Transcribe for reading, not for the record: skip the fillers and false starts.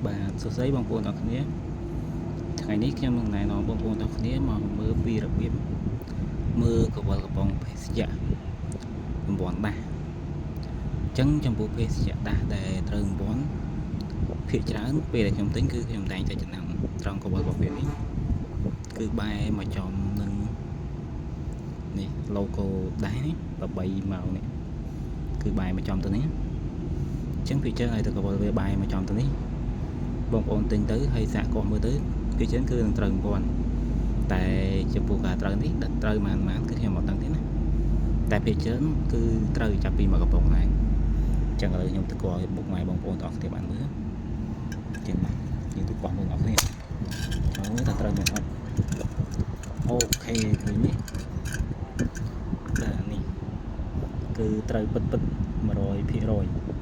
បាទសួស្តីបងប្អូនទាំងគ្នាថ្ងៃនេះខ្ញុំនឹងណែនាំបងប្អូនទាំងគ្នាមកមើលពីរបៀបមើលកវលកំប៉ុងភេសជ្ជៈរង្វាន់ដាស់អញ្ចឹងចំពោះភេសជ្ជៈដាស់ដែលត្រូវរង្វាន់ភាគច្រើនពេលដែលខ្ញុំទិញគឺខ្ញុំតែងតែចំណាំត្រង់កវលរបស់វានេះគឺបែរមកចំនឹងនេះ logo ដាស់នេះ8ម៉ោងនេះគឺបែរមកចំទៅនេះអញ្ចឹងភាគច្រើនឲ្យតែកវលវាបែរមកចំទៅនេះ បងប្អូនទិញទៅហើយសាកកោះមើលទៅភាគច្រើនគឺនឹងត្រូវរង្វាន់តែចំពោះការត្រូវនេះដឹកត្រូវប៉ុន្មានគឺខ្ញុំអត់ដឹងទេណាតែភាគច្រើនគឺត្រូវចាប់ពីមកកំប៉ុងឡើងអញ្ចឹងឥឡូវខ្ញុំទៅកោះឲ្យបុកម៉ែបងប្អូនទាំងអស់គ្នាបានមើលអញ្ចឹងបាទយើងទៅកោះមើលទាំងអស់គ្នាមើលថាត្រូវមែនអត់OK ឃើញនេះបាទនេះគឺត្រូវពិតពិត100%។